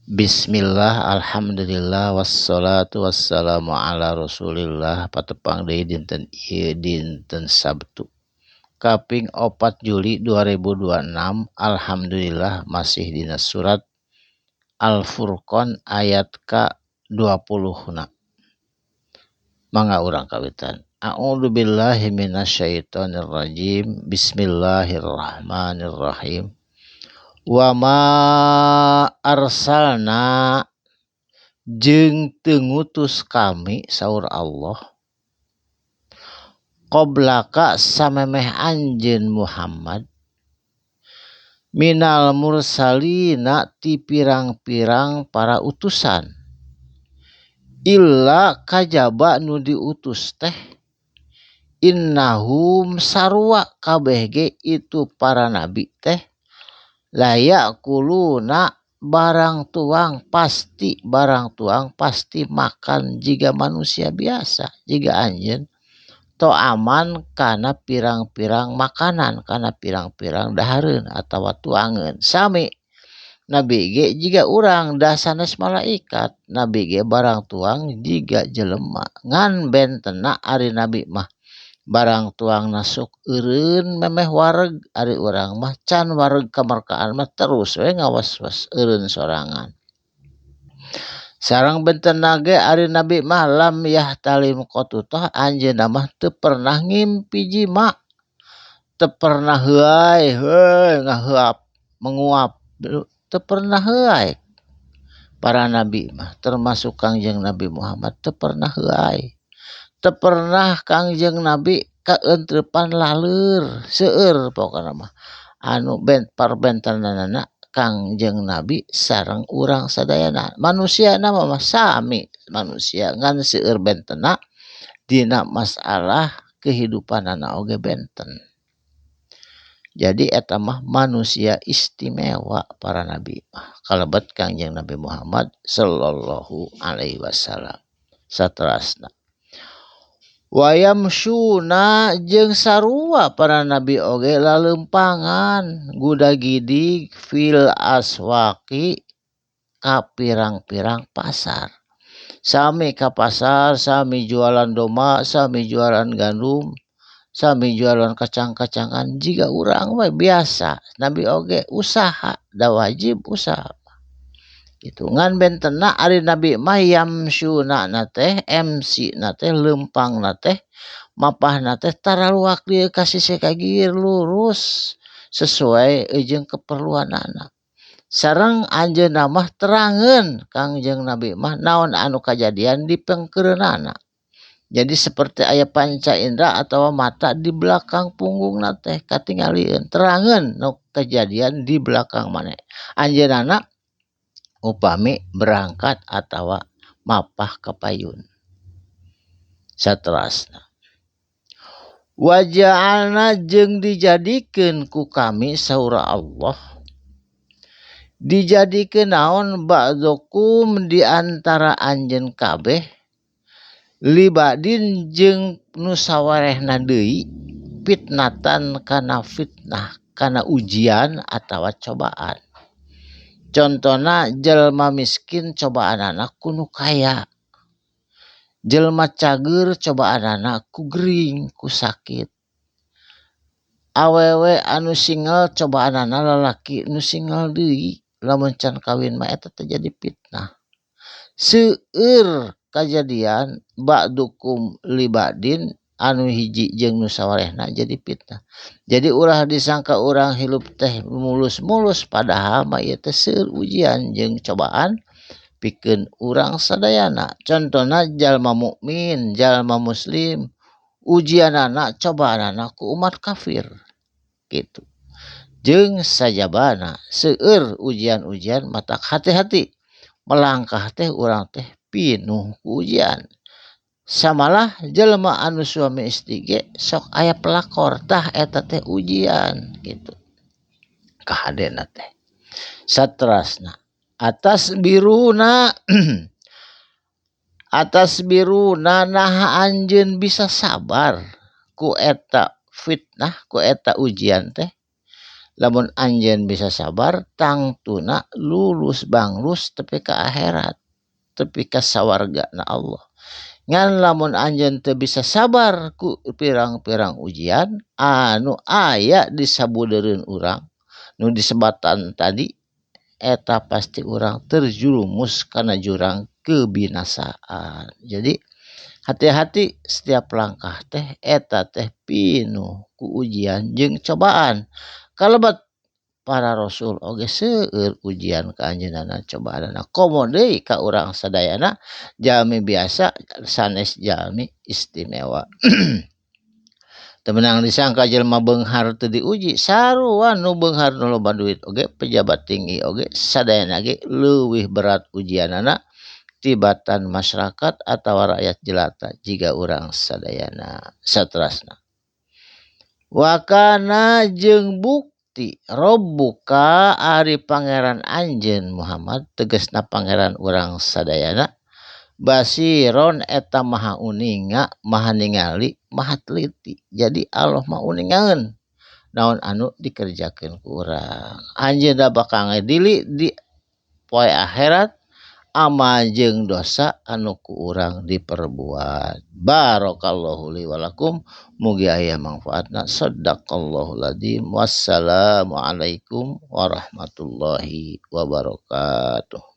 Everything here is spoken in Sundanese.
Bismillah, alhamdulillah, wassalatu wassalamu ala rasulillah. Patepang deui dinten ieu, dinten Sabtu kaping 4 Juli 2026. Alhamdulillah, masih dina surat Al-Furqan ayat ka 20 na. Mangga urang kawitan. A'udzu billahi minasyaitonir rajim. Bismillahirrahmanirrahim. Wa ma arsalna, jeung teu ngutus kami, saur Allah, qablaka, samemeh anjeun Muhammad, minal mursalina, ti pirang-pirang para utusan, illa, kajaba nu diutus teh, innahum, sarua kabeh ge itu para nabi teh, laya'kuluna, barang tuang pasti, barang tuang pasti makan jiga manusia biasa, jiga anjeun, tho'aman, kana pirang-pirang makanan, kana pirang-pirang dahareun atawa tuangeun. Sami, nabi ge jiga urang, da sanes malaikat. Nabi ge barang tuang jiga jelema, ngan bentena ari nabi mah barang tuang sok eureun memeh wareg, ari urang mah can wareg kamerkaan mah terus we ngawas-was eureun sorangan. Sareng bentena ge ari nabi mah lam yahtalim qattu, toh anjeunna mah teu pernah ngimpi jima, teu pernah heuay heuy ngaheuap menguap, teu pernah heuay. Para nabi mah, termasuk Kangjeng Nabi Muhammad, teu pernah heuay, teu pernah Kangjeng Nabi kaeuntreupan laleur. Seueur pokona mah anu parbentenanana Kangjeng Nabi sareng urang sadayana. Manusia nama mah sami manusia, ngan seueur bentena dina masalah kehidupanana oge benten. Jadi eta mah manusia istimewa para nabi mah, kalebet Kangjeng Nabi Muhammad sallallahu alaihi wasallam. Saterasna, wayamsyuna, jeung sarua para nabi oge lalempangan guda-gidig, fil aswaqi, ka pirang-pirang pasar. Sami ka pasar, sami jualan domba, sami jualan gandum, sami jualan kacang-kacangan jiga urang we biasa. Nabi oge usaha, da wajib usaha itu. Ngan bentena ari nabi mah yamsyuna na teh, MC na teh, lempang na teh, mapah na teh taraluak dieu ka sisih ka gigir, lurus sesuai jeung keperluanana. Sareng anjeunna mah terangeun, Kangjeng Nabi mah, naon anu kajadian di pengkeureunana. Jadi seperti aya panca indera atau mata di belakang punggung na teh, katingalieun, terangeun nu kejadian di belakang maneh anjeunna upami berangkat atau mapah ka payun. Saterasna, waja'alna, jeung dijadikeun ku kami, saur Allah, dijadikeun naon, ba'dakum, di antara anjeun kabeh, liba'din, jeung nu sawarehna deui, fitnatan, kana fitnah, kana ujian atawa cobaan. Contohna, jelma miskin cobaanana ku nu kaya, jelma cager cobaanana ku gering, ku sakit, awewe anu single cobaanana lalaki nu single deui lamun can kawin mah. Eta teh jadi fitnah. Seueur kajadian ba'dukum liba'din, anu hiji jeung nu sawarehna jadi fitnah. Jadi ulah disangka urang hirup teh mulus-mulus, padahal mah ieu teh seueur ujian jeung cobaan pikeun urang sadayana. Contohna, jalma mukmin, jalma muslim, ujianana, cobaanana ku umat kafir gitu, jeung sajabana. Seueur ujian-ujian, matak hati-hati melangkah teh, urang teh pinuh ku ujian. Samalah jelema anu suami istri ge sok aya pelakor, tah eta teh ujian gitu kahadena teh. Saterasna, atasbiruna, atasbiruna, naha anjeun bisa sabar ku eta fitnah, ku eta ujian teh? Lamun anjeun bisa sabar tangtuna lulus banglus tepi ka akhirat, tepi ka sawarga na Allah. Ngan lamun anjeun teu bisa sabar ku pirang-pirang ujian anu aya di sabudeureun urang nu disebatan tadi, eta pasti urang terjerumus kana jurang kebinasaan. Jadi hati-hati setiap langkah teh eta teh pinuh ku ujian jeung cobaan. Kalebet para rasul oge seueur ujian ka anjeunna, cobaanna, komo deui ka urang sadayana jalmi biasa sanes jalmi istimewa. Teu meunang disangka jelema beunghar teu diuji, sarua nu beunghar nu loba duit oge, pejabat tinggi oge, sadayana ge leuwih berat ujianana tibatan masyarakat atawa rakyat jelata jiga urang sadayana. Saterasna wakana jeung bukti Robbuka ari pangeran anjeun Muhammad, tegasna pangeran urang sadayana, basiron eta maha uninga, maha ningali, maha teliti. Jadi Allah mah uningaeun naon anu dikerjakeun ku urang. Anjeunna bakal ngadili di poe akhirat amal jeung dosa anu ku urang diperbuat. Barakallahu li walakum, mugi aya manfaatna. Sadaqallahul adzim. Wassalamualaikum warahmatullahi wabarakatuh.